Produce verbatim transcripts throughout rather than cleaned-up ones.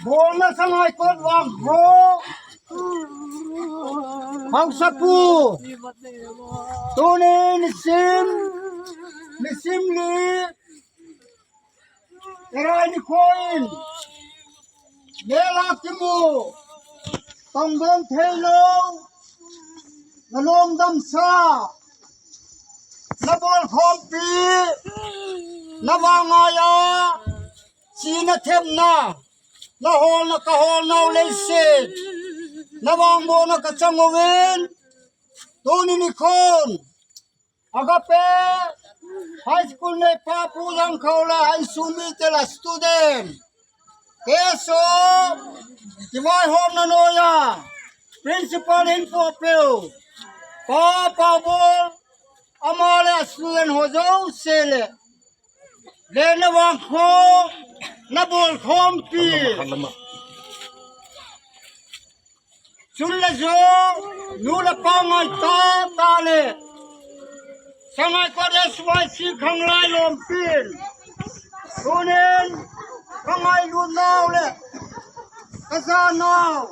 Bawlna Sangaikot Vangkho Haosapu, tuni nisim, nisim li, Erai ni khuain lela kimu tongdawng thei lo, na lungdamsa, na bawlkhawmpi, na vangngai-a cina themna, na hawlna ka hawlna uh leiset, na vangbawlna ka cang uh in, tuni ni khuain Agape High School nei pa Pu Zang Kho le a insung mite la student, K S O kivaihawmna nuai-a principal in puahpeuh Pa Pau Bawl, amah le a student haw zosia le, le na vangkho, na bawlkhawmpi, cun le zaw, nu le pa ngaita ta le, Sangaikot S Y C khanglai lawmpi in, tunin ka ngailutna uh le ka zana uh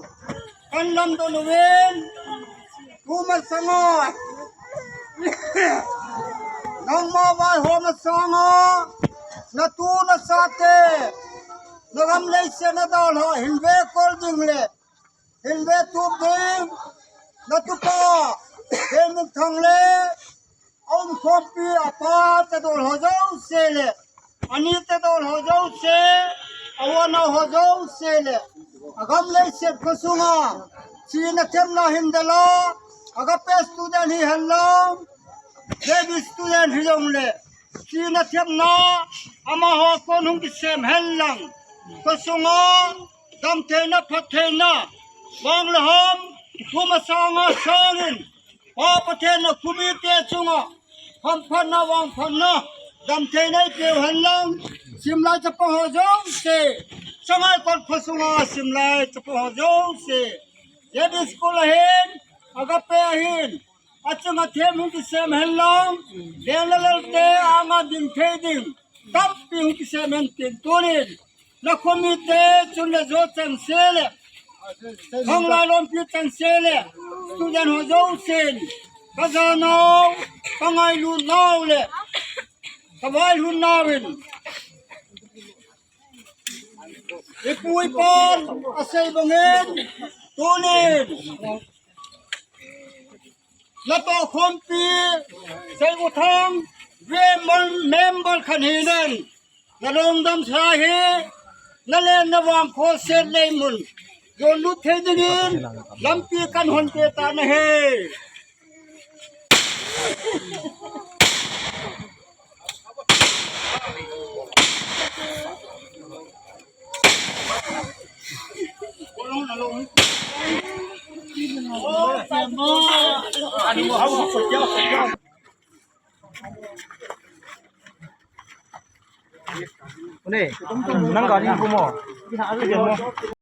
kan lamdang uh in, tu masang ah nangmah vaihawm a sangah na tu na sate, na gam leiset na dalhah hin ve kol ding le hin ve tup ding, na tupa Hel Mung Thang le a umkhawmpi a pa te dawl haw zosia le, a ni te dawl haw zosia, a uanau haw zosia le, a gam leiset khua sungah cina themna hin dela, Agape student hi hen lo, J B student hi zong le, cina themna amah haw kuan hong kisem hen lang, khua sungah damtheihna, phattheihna, vang le ham, khum a sangah sangin, Pa Pathian na khumite cungah hamphatna, vangphatna, damtheihna i pia uh hen lang, simlai chapang haw zosia, Sangaikot khua sungah simlai chapang haw zosia, J B school ahin, Agape ahin, a cing a them hong kisem hen lang, leng le lelte a ngah ding thei ding tampi hong kisem hen, tin tunin na khuamite cun le zaw cang se le, khanglai lawmpi cang se le, student haw zosia in ka zana uh, ka ngailutna uh le ka vaihawmna uh in, i pu i pa'n a sei bangin tunin na tawh khawmpi Sei U Thang V M member khat hi nen, na lungdamsa hi. Na len na vangkho set lei mun Zuan lut thei dingin lampi kan hon pia ta na hi. Nang gari ko mo.